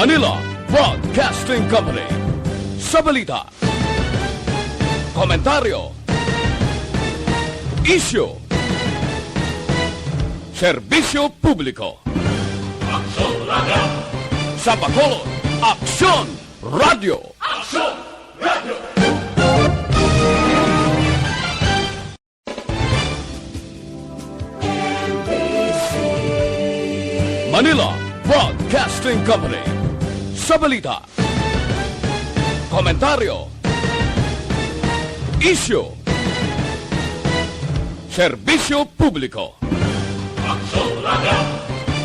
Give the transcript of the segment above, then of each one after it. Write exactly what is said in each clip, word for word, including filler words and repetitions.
Manila Broadcasting Company. Sa balita, komentaryo, isyu, serbisyo publiko. Aksyon Radio! Sa Bacolod, Aksyon Radio! Aksyon Radio! Manila Broadcasting Company. Sa balita, komentaryo, isyu, serbisyo publiko. Aksyon Radio!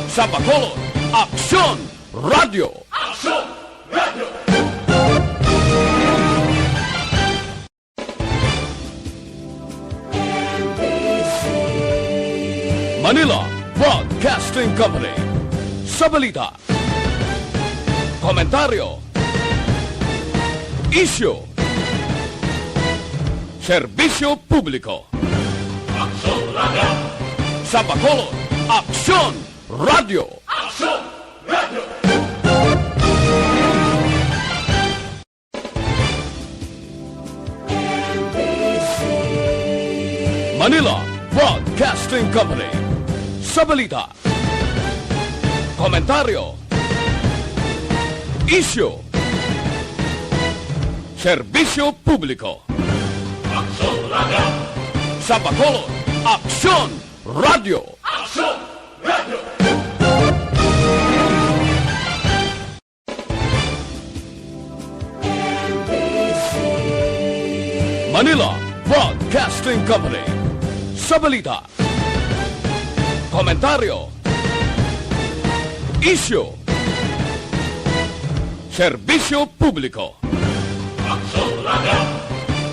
Sa Bacolod, Aksyon Radio! Aksyon Radio! Manila Broadcasting Company. Sa balita, komentaryo, isyu, serbisyo publiko. Aksyon Radio! Sa Bacolod, Aksyon Radio! Aksyon Radio! Manila Broadcasting Company. Sa balita, komentaryo, isyu, serbisyo publiko. Aksyon Radio! Sa Bacolod, Aksyon Radio! Aksyon Radio! Manila Broadcasting Company. Sa balita, komentaryo, isyu, serbisyo publiko. Aksyon Radio!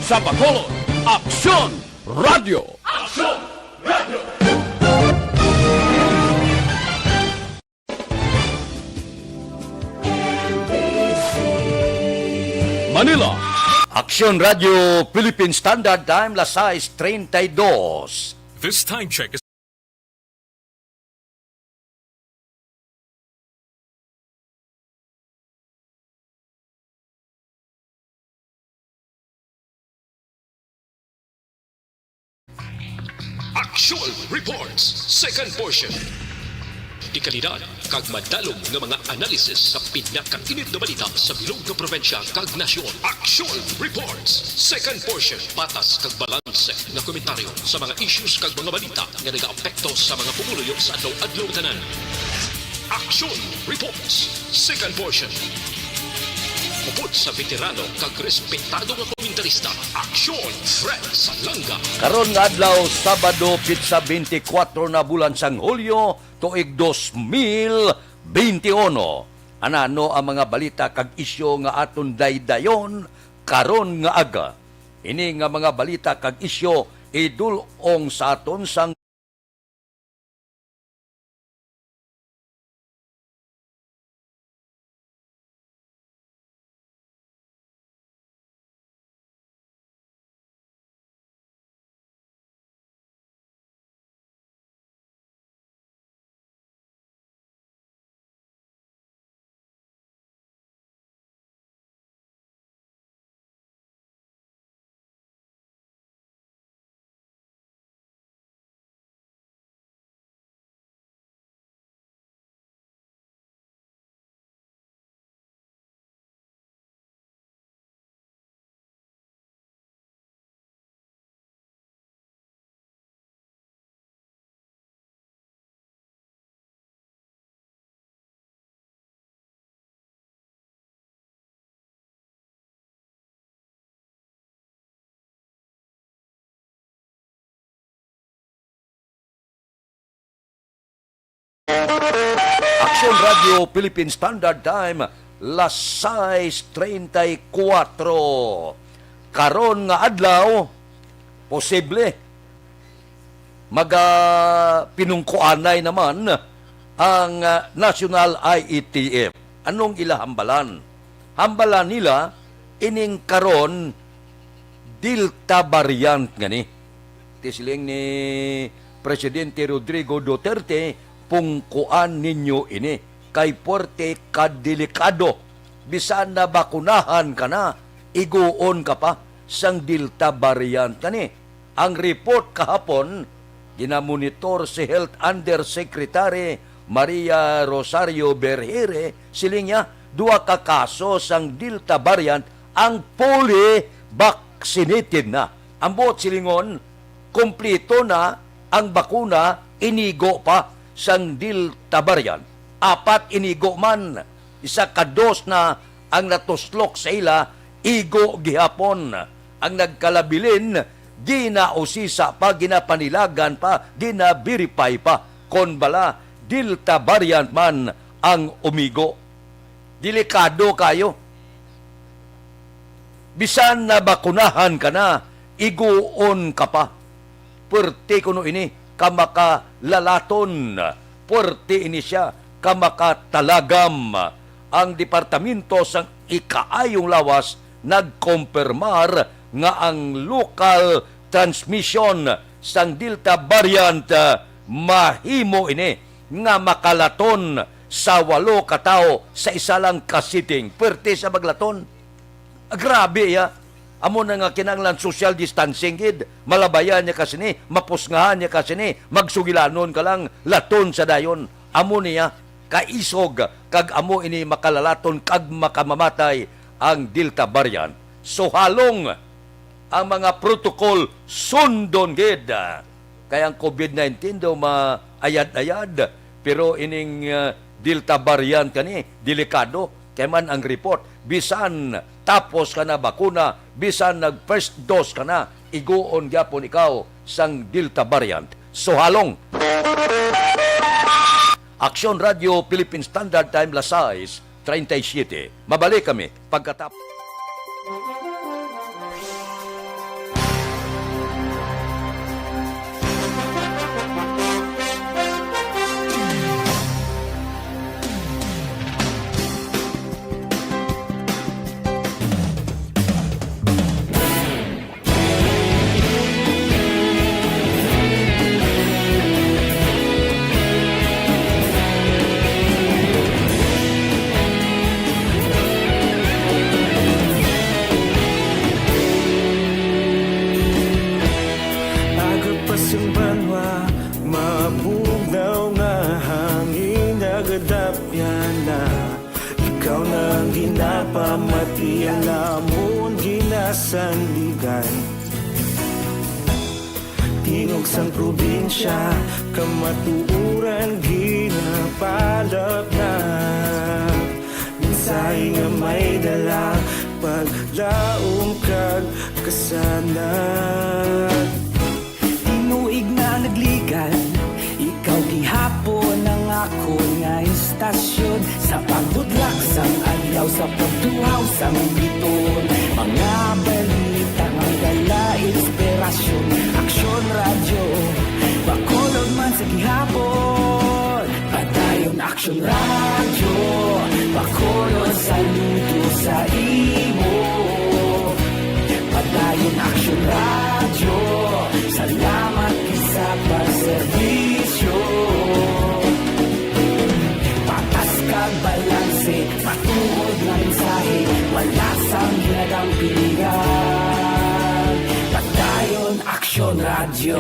Sa Bacolod, Aksyon Radio! Aksyon Radio! Manila. Aksyon Radio Philippine Standard Time, las sais treinta y dos. This time check is Aksyon Reports, second portion. Dekalidad kag madalom nga mga analysis sa pinakainit nga balita sa bilog nga probinsya kag nasyon. Aksyon Reports, second portion. Patas kag balanse nga komentaryo sa mga issues kag mga balita nga nagaapekto sa mga pumuluyo sa adlaw-adlaw nga tanan. Aksyon Reports, second portion. Upod sa veterano kag respetado nga komentarista, Aksyon Fred Salanga. Karon nga adlaw, Sabado, pitsa twenty-four na bulan sang Hulyo, tuig dos mil twenty-one. Anano ang mga balita kag isyu nga aton daydayon karon nga aga? Ini nga mga balita kag isyu idul-ong sa aton sang Aksyon Radio Philippine Standard Time, las sais treinta y cuatro. Karon nga adlaw, posible magapinungkuanay naman ang, ah, National I E T F. Anong ila hambalan? Hambalan nila ining karon Delta variant ngani. Ti siling ni Presidente Rodrigo Duterte, "Pungkuan ninyo ini." kay puwerte ka delikado. Bisan na bakunahan ka na, iguon ka pa sang Delta variant kani. Ang report kahapon, ginamonitor si Health Undersecretary Maria Rosario Berhire, siling niya, duha ka kaso sang Delta variant ang fully vaccinated na. Ang buot silingon, kompleto na ang bakuna, inigo pa sang Delta variant. Apat inigo man, isa ka dos na ang natuslok sa ila, igo gihapon. Ang nagkalabilin, ginausisa pa, ginapanilagan pa, gina-verify pa kon bala Delta variant man ang umigo. Delikado kayo. Bisan na bakunahan ka na, iguon ka pa. Puwerte kuno ini ka makalalaton. Puwerte ini sia ka makatalagam. Ang Departamento sang Ikaayong Lawas nagkompirmar nga ang local transmission sang Delta variant, ah, mahimo ini nga makalaton sa walo ka tawo sa isa lang ka sitting. Puwerte sa maglaton. Ah, grabe, ya. Amo na nga kinahanglan social distancing gid. Malabayan niya ka sini, mapusngahan niya ka sini, magsugilanon ka lang, laton sa dayon. Amo niya, kaisog, kag amo ini makalalaton kag makamamatay ang Delta variant. So, halong ang mga protocol, sundon gid. Kay ang COVID nineteen daw maayad-ayad, pero ining, ah, Delta variant kani, delikado. Kay man ang report, bisan tapos ka na bakuna, bisan nag first dose ka na, iguon gyapon ikaw sang Delta variant. So, halong. Aksyon Radyo Philippine Standard Time, las sais treinta y siete. Mabalik kami pagkatapos. Aga pa sang banwa, mabugnaw nga hangin, nagadapyan na. Ikaw na ang ginapamati, ang amon ginasandigan. Tingog sang probinsya, kamatuoran ginapalapnap. Mensahe nga may dala, paglaom kag kasanag. Tinuig na nagligan, ikaw gihapon ang akon nga istasyon. Sa pagbudlak sang adlaw, sa pagtuhaw sang biton, mga balita nga dala inspirasyon. Aksyon Radyo, Bacolod man sa gihapon. Padayon Aksyon Radyo, Bacolod, saludo sa imo. Padayon Aksyon Radyo, salamat gid sa pagserbisyo. Patas kag balanse, matuod nga mensahe, wala sang ginadampingan. Padayon Aksyon Radyo.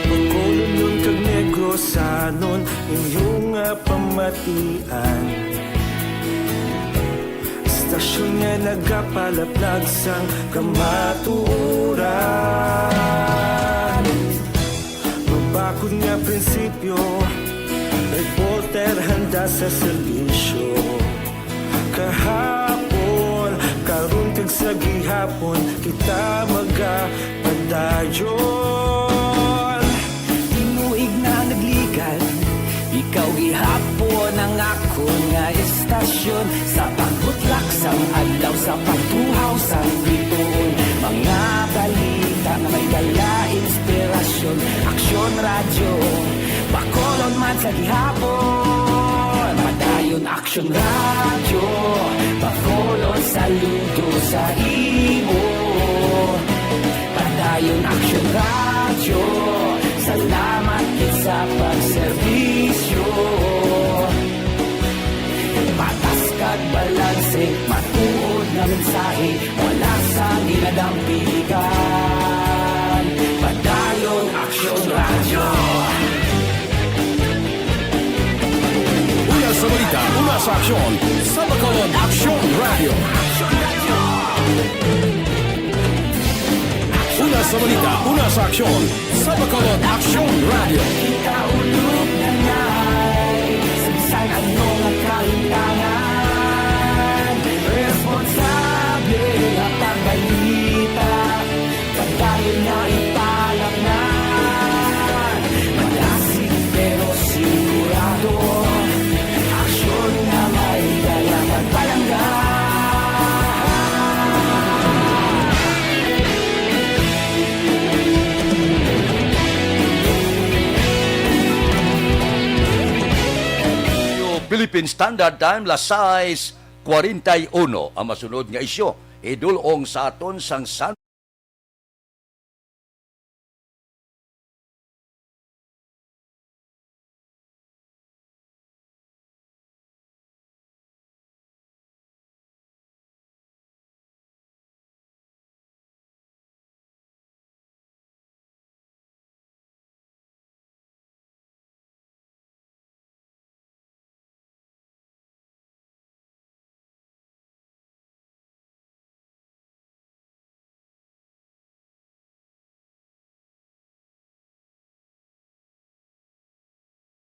Bacolodnon kag Negrosanon, inyo nga pamatian. Istasyon nga nagapalaplag sang kamatuoran. Mabakod nga prinsipyo, reporter handa sa serbisyo. Kahapon, karon kag sa gihapon, kita magapadayon. Tinuig na nagligan, ikaw gihapon ang akon nga istasyon. Sa pagbutlak sang adlaw, sa pagtuhaw sang bituon, mga balita nga may dala inspirasyon. Aksyon Radyo, Bacolod man sa gihapon. Padayon Aksyon Radyo, Bacolod, saludo sa imo. Padayon Dampigan, Padayon Aksyon Radyo. Una sa balita, una sa aksyon, sa Bacolod Aksyon Radyo. Una sa balita, una sa aksyon, sa Bacolod Aksyon Radyo. Kita ulog na ngay, sa bisan ano nga kahintangan, responsable nga pagbalita, padayon nga ipalaknad, madasig pero sigurado, aksyon nga may dala kag palangga. Philippine Standard Time, las sais cuarenta y uno. Ang masunod nga isyu, idulong sa aton sang San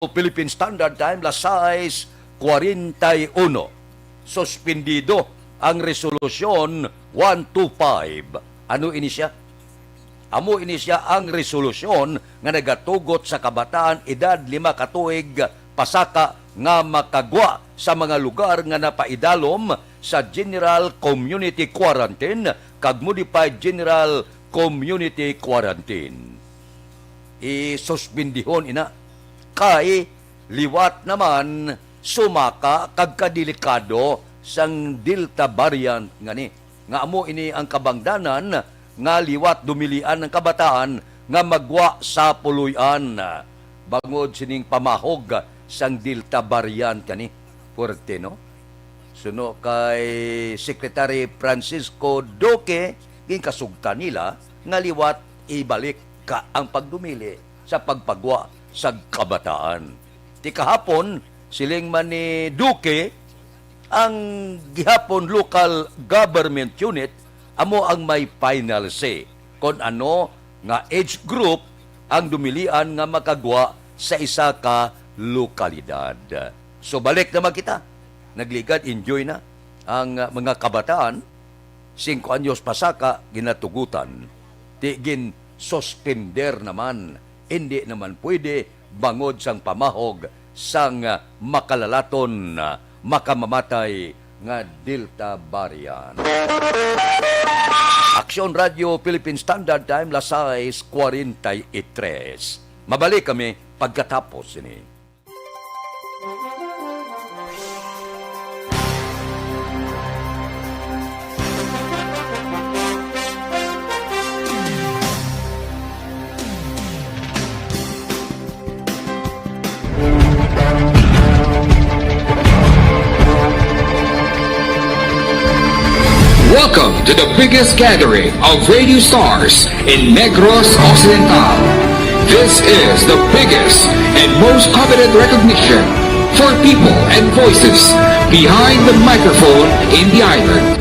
Philippine Standard Time, las sais cuarenta y uno. Suspendido ang Resolusyon one two five. Ano ini siya? Amo ini siya ang resolusyon nga nagatugot sa kabataan edad lima ka tuig pasaka nga makagwa sa mga lugar nga napaidalom sa General Community Quarantine kag Modified General Community Quarantine. Isuspindihon ina kay liwat naman sumaka kag kadelikado sang Delta variant ngani, nga amo ini ang kabangdanan nga liwat dumilian ang kabataan nga magwa sa puloy-an bangod sining pamahog sang Delta variant ngani. Puwerte, no? Suno kay Secretary Francisco Duque, ginkasugtan nila nga liwat ibalik ka ang pagdumili sa pagpagwa sa kabataan. Ti kahapon, siling man ni Duque, ang gihapon local government unit amo ang may final say kon ano nga age group ang dumilian nga makagwa sa isa ka lokalidad. So, balik naman kita. Nagligad, enjoy na ang, uh, mga kabataan. Singko anyos pasaka ginatugutan. Ti ginsuspender naman. Indi naman pwede bangod sang pamahog sang, ah, makalalaton, ah, makamamatay nga Delta variant. Aksyon Radyo Philippine Standard Time, las sais cuarenta y tres. Mabalik kami pagkatapos sini. Welcome to the biggest gathering of radio stars in Negros Occidental. This is the biggest and most coveted recognition for people and voices behind the microphone in the island.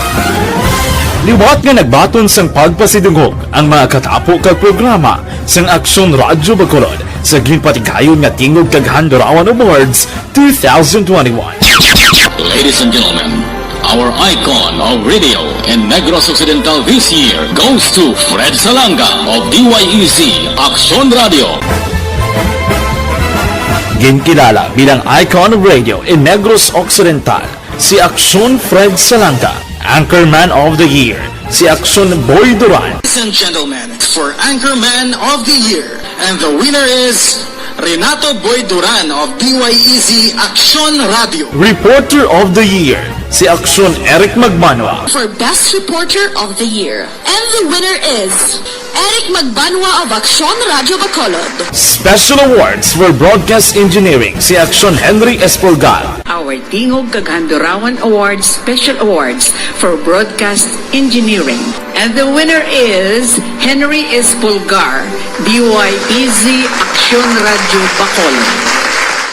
Liwat nga nagbaton sang pagpasidungog ang mga katapo kag programa sang Aksyon Radyo Bacolod sa ginpatigayon nga Tingog kag Handurawan Awards two thousand twenty-one. Ladies and gentlemen, our icon of radio in Negros Occidental this year goes to Fred Salanga of D Y E Z Aksyon Radio. Ginkilala bilang icon of radio in Negros Occidental si Aksyon Fred Salanga, Anchorman of the Year si Aksyon Boy Duran. Ladies and gentlemen, for Anchorman of the Year, and the winner is Renato Boy Duran of D Y E Z Aksyon Radio. Reporter of the Year si Aksyon Eric Magbanwa. For Best Reporter of the Year, and the winner is Eric Magbanwa of Aksyon Radio Bacolod. Special Awards for Broadcast Engineering si Aksyon Henry Espolgar. Our Tingog kag Handurawan Awards Special Awards for Broadcast Engineering, And the winner is Henry Espulgar, D Y E Z Aksyon Radyo Bacolod.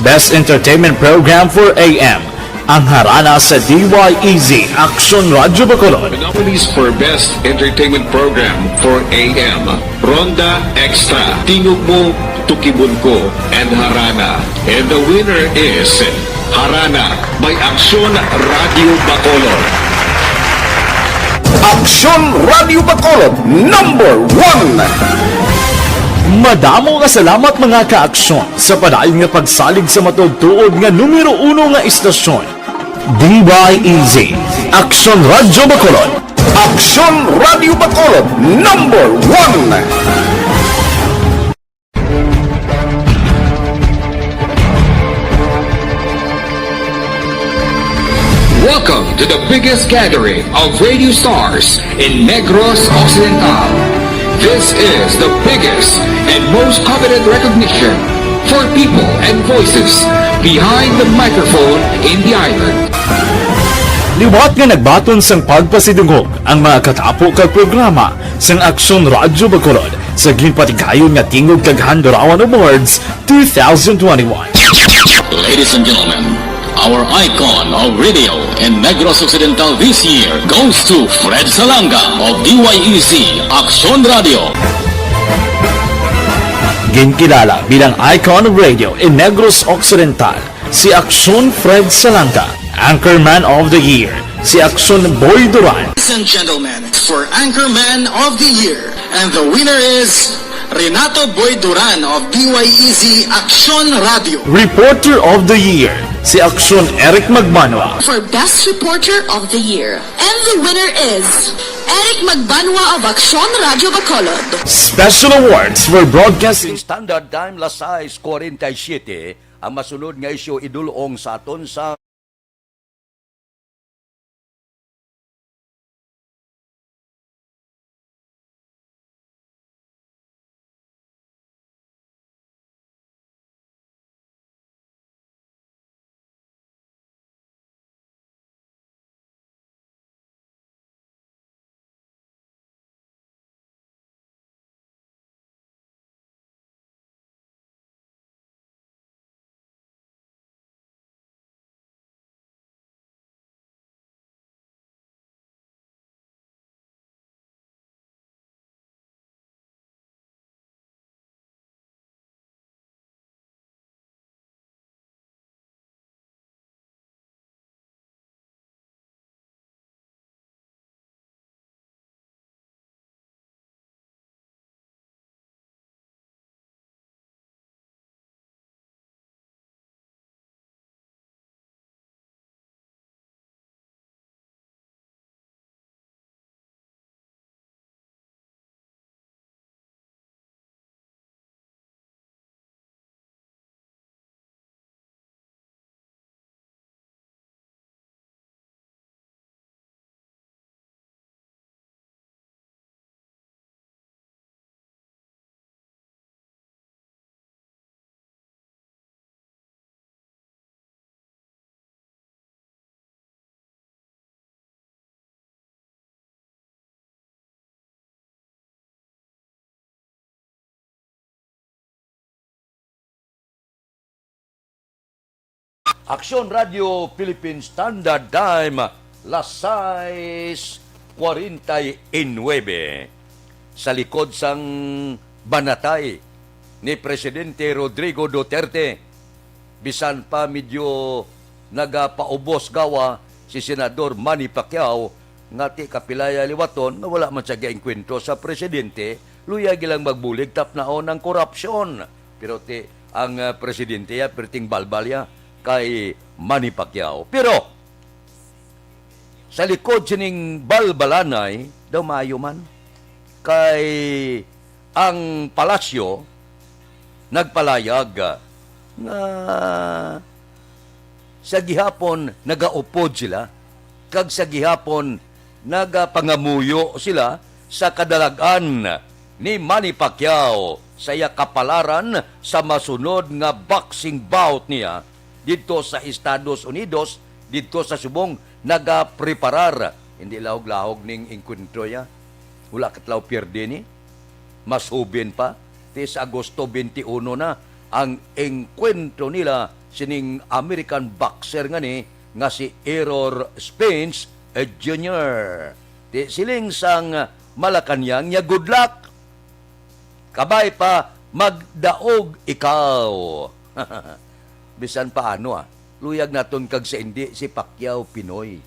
Best entertainment program for A M. Ang harana sa D Y E Z Aksyon Radyo Bacolod. The nominees for Best Entertainment Program for A M, Ronda Extra, Tingog Mo, Tukibon Ko, and Harana. And the winner is Harana by Aksyon Radyo Bacolod. Aksyon Radyo Bacolod, number one. Madamo nga salamat, mga ka-aksyon, sa padayon nga pagsalig sa matuod-tuod nga numero uno nga istasyon. D Y E Z, Aksyon Radyo Bacolod. Aksyon Radyo Bacolod, number one. Welcome to the biggest gathering of radio stars in Negros Occidental. This is the biggest and most coveted recognition for people and voices behind the microphone in the island. Liwat nga nagbaton sang pagpasidungog ang mga katapo kag programa sang Aksyon Radyo Bacolod sa ginpatigayon nga Tingog kag Handurawan Awards two thousand twenty-one. Ladies and gentlemen, our icon of radio in Negros Occidental this year goes to Fred Salanga of D Y E Z Aksyon Radio. Ginkilala bilang icon of radio in Negros Occidental si Aksyon Fred Salanga, Anchorman of the Year si Aksyon Boy Duran. Ladies and gentlemen, for Anchorman of the Year, and the winner is Renato Boy Duran of D Y E Z Aksyon Radio. Reporter of the Year si Aksyon Eric Magbanwa. For Best Reporter of the Year, and the winner is Eric Magbanwa of Aksyon Radio Bacolod. Special Awards for Broadcasting Standard Time, las sais cuarenta y siete, ang masunod nga isyu idul-ong sa aton sa Aksyon Radio Philippine Standard Time, las sais cuarenta y nueve. Sa likod sang banatay ni Presidente Rodrigo Duterte, bisan pa medyo nagapaubos gawa si Senador Manny Pacquiao, nga ti kapilaya liwaton nga wala man siya gaengkwentro sa presidente, luyag ilang magbulig tapnaon ang korupsyon. Pero ti ang, ah, presidente ya, perting balbal ya kay Manny Pacquiao. Pero sa likod sining balbalanay, daw maayo man, kay ang palasyo nagpalayag, ah, nga sa gihapon nagaupod sila, kag sa gihapon nagapangamuyo sila sa kadalag-an ni Manny Pacquiao sa iya kapalaran sa masunod nga boxing bout niya didto sa Estados Unidos, didto sa subong nagapreparar. Hindi lahog-lahog ning engkwentro ya. Wala ka tlaw pierde ni. Mas hubin pa, ti sa Agosto twenty-one na ang engkwentro nila sining American boxer nga ni nga si Errol Spence, eh, Junior. Ti siling sang Malacañang niya, "Good luck. Kabay pa, magdaog ikaw." Bisan paano, ah, luyag naton kag sa indi si Pacquiao Pinoy.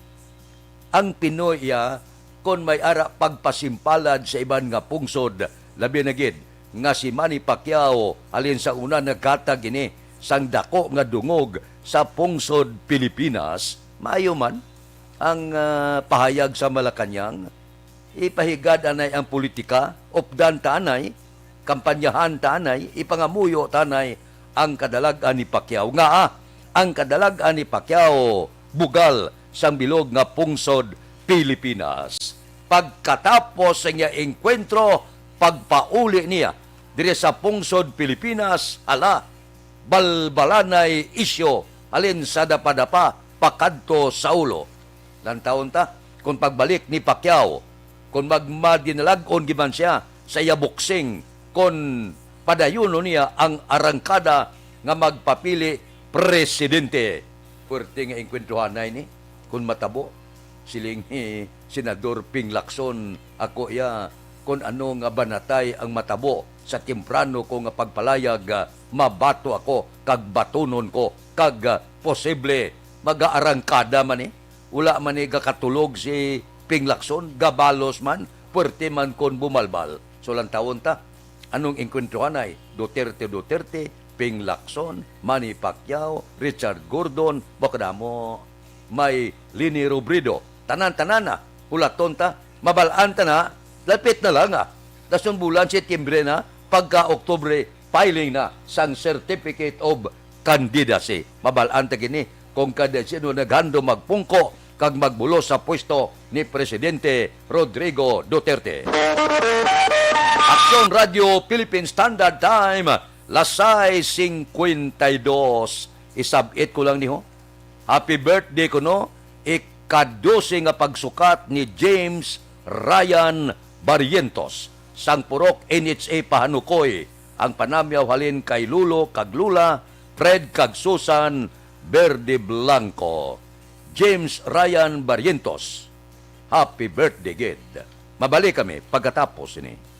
Ang Pinoy iya, kon may ara pagpasimpalad sa iban nga pungsod, labi na gid nga si Manny Pacquiao, halin sa una naghatag ini sang dako nga dungog sa pungsod Pilipinas, maayo man ang, ah, pahayag sa Malacañang. Ipahigad anay ang politika, updan ta anay, kampanyahan ta anay, ipangamuyo ta anay ang kadalag-an ni Pacquiao. Ngaa, ang kadalag-an ni Pacquiao bugal sang bilog nga pungsod Pilipinas. Pagkatapos sa iya engkwentro, pagpauli niya diri sa pungsod Pilipinas, hala, balbalanay isyu halin sa Dapadapa pakadto sa ulo. Lantawon ta, kung pagbalik ni Pacquiao, kung magmadinalag-on gid man siya sa iya boxing, kung padayunon niya ang arangkada nga magpapili presidente. Puwerte nga engkwentruhanay ni, kung matabo. Siling ni Senador Ping Lacson, "Ako iya, kon ano nga banatay ang matabo, sa temprano ko nga pagpalayag, ah, mabato ako, kag batunon ko, kag, ah, posible magaarangkada man ni." Wala man ni gakatulog si Ping Lacson, gabalos man, puwerte man kon bumalbal. So, lantawon ta, anong engkwentruhanay? Duterte, Duterte, Ping Lacson, Manny Pacquiao, Richard Gordon, baka damo, may Leni Robredo. Tanan-tanan na, hulaton ta, mabal-an ta na, lapit na lang, ah. Dason bulan Setyembre na, pagka Oktubre, filing na sang Certificate of Candidacy. Mabal-an ta gini kung kada sino naghandom magpungko kag magbulos sa pwesto ni Presidente Rodrigo Duterte. Aksyon Radio Philippine Standard Time, las sais cincuenta y dos. Isab-it ko lang ni ho. Happy birthday kuno, ika-dose nga pagsukat ni James Ryan Barrientos, sang Purok N H A Pahanukoy, ang panamyaw halin kay Lolo kag Lola Fred kag Susan Verde Blanco. James Ryan Barrientos, happy birthday gid. Mabalik kami pagkatapos ini.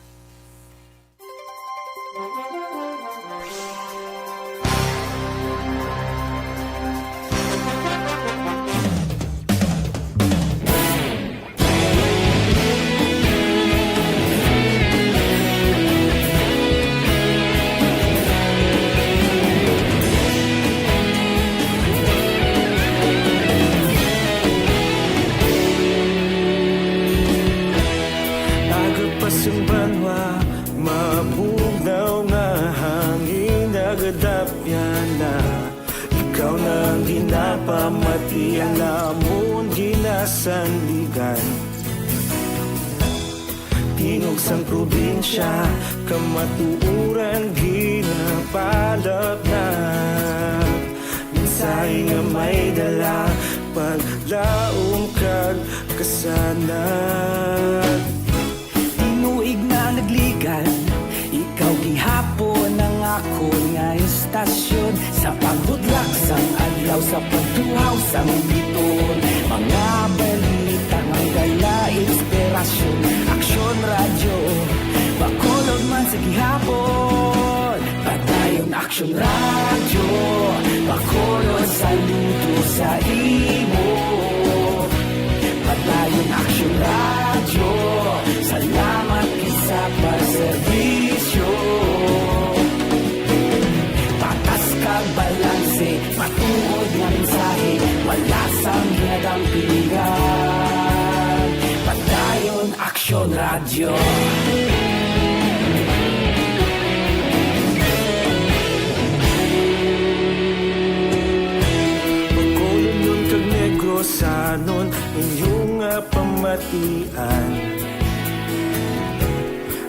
Aga pa sing banwa, mabugnaw nga hangin nagadapyan na. Ikaw na ang ginapamati, ang amon ginasandigan. Tingog sang probinsya, kamatuoran ginapalapnap. Mensahe nga may dala, paglaom kag kasanag. Tinuig na nagligan, ikaw gihapon ang akon nga istasyon. Sa paghudlak sang adlaw, sa pagtuhaw sang bituon, mga balita nga dala inspirasyon. Aksyon Radyo, Bacolod man sa gihapon. Padayon Aksyon Radyo, Bacolod, saludo sa imo. Padayon Aksyon Radyo, salamat gid sa pagserbisyo. Patas kag balanse, matuod nga mensahe, wala sang ginadampingan. Padayon Aksyon Radyo. Bacolodnon kag Negrosanon, inyo nga pamatian.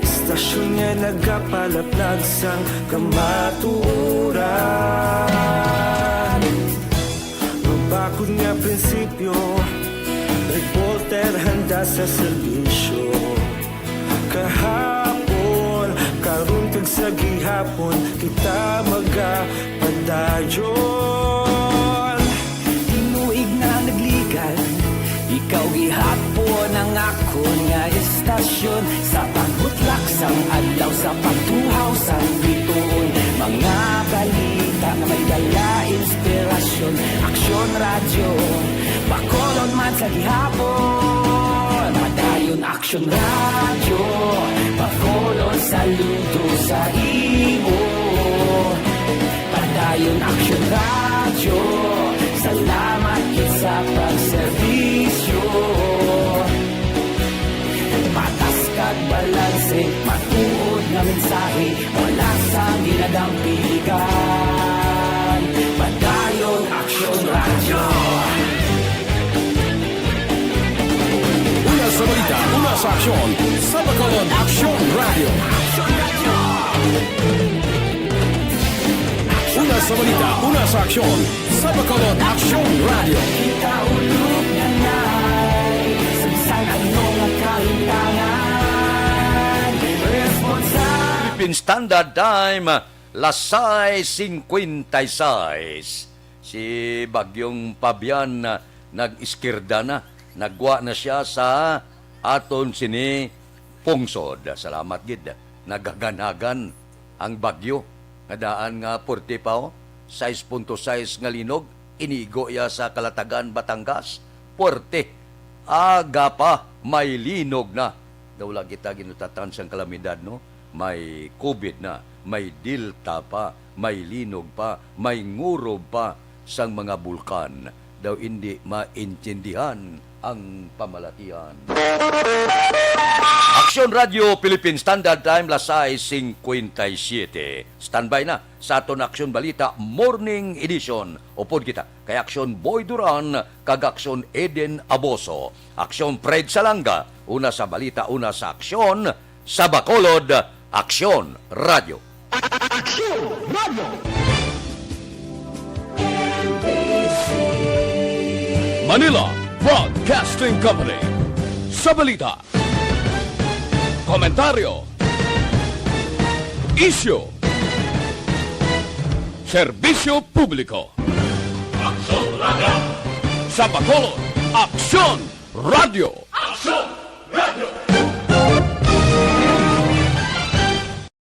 Istasyon nga nagapalaplag sang kamatuoran. Mabakod nga prinsipyo, reporter handa sa serbisyo. Sa gihapon kita magapadayon. Tinuig na nagligan, ikaw gihapon ang akon nga istasyon. Sa pagbutlak sang adlaw, sa pagtuhaw sang bituon, mga balita nga may dala inspirasyon. Aksyon Radyo, Bacolod man sa gihapon. Padayon Aksyon Radyo, Bacolod, saludo sa imo. Padayon Aksyon Radyo, salamat gid sa pagserbisyo. Patas kag balanse, matuod nga mensahe, wala sang ginadampigan. Padayon Aksyon Radyo. Una sa balita, una sa aksyon, sa Bacolod Aksyon Radyo. Una sa balita, una sa aksyon, sa Bacolod Aksyon Radyo. Kita ulog na nay, sang ano nga kahintangan, responsa- Philippine Standard Time, las sais cincuenta y seis. Si Bagyong Fabian, ah, nag-iskirda na. Nagwa na siya sa aton sini pungsod. Salamat gid. Naghaganhagan ang bagyo. Nga daan nga puwerte pa, oh. Sais punto sais nga linog. Inigo iya sa Calatagan, Batangas. Puwerte. Aga pa, may linog na. Daw wala kita ginutatan sang kalamidad, no? May covid na, may Delta pa, may linog pa, may ngurob pa sang mga bulkan. Daw indi maintindihan ang pamalatian. Aksyon Radyo Philippine Standard Time, las sais cincuenta y siete. Standby na sa aton Aksyon Balita Morning Edition. Upod kita kay Aksyon Boy Duran kag Aksyon Eden Aboso, Aksyon Fred Salanga, una sa balita, una sa aksyon, sa Bacolod, Aksyon Radyo. Aksyon Radyo. Manila Broadcasting Company. Sa balita, komentaryo, isyu, serbisyo publiko. Aksyon Radyo. Sa Bacolod, Aksyon Radyo. Aksyon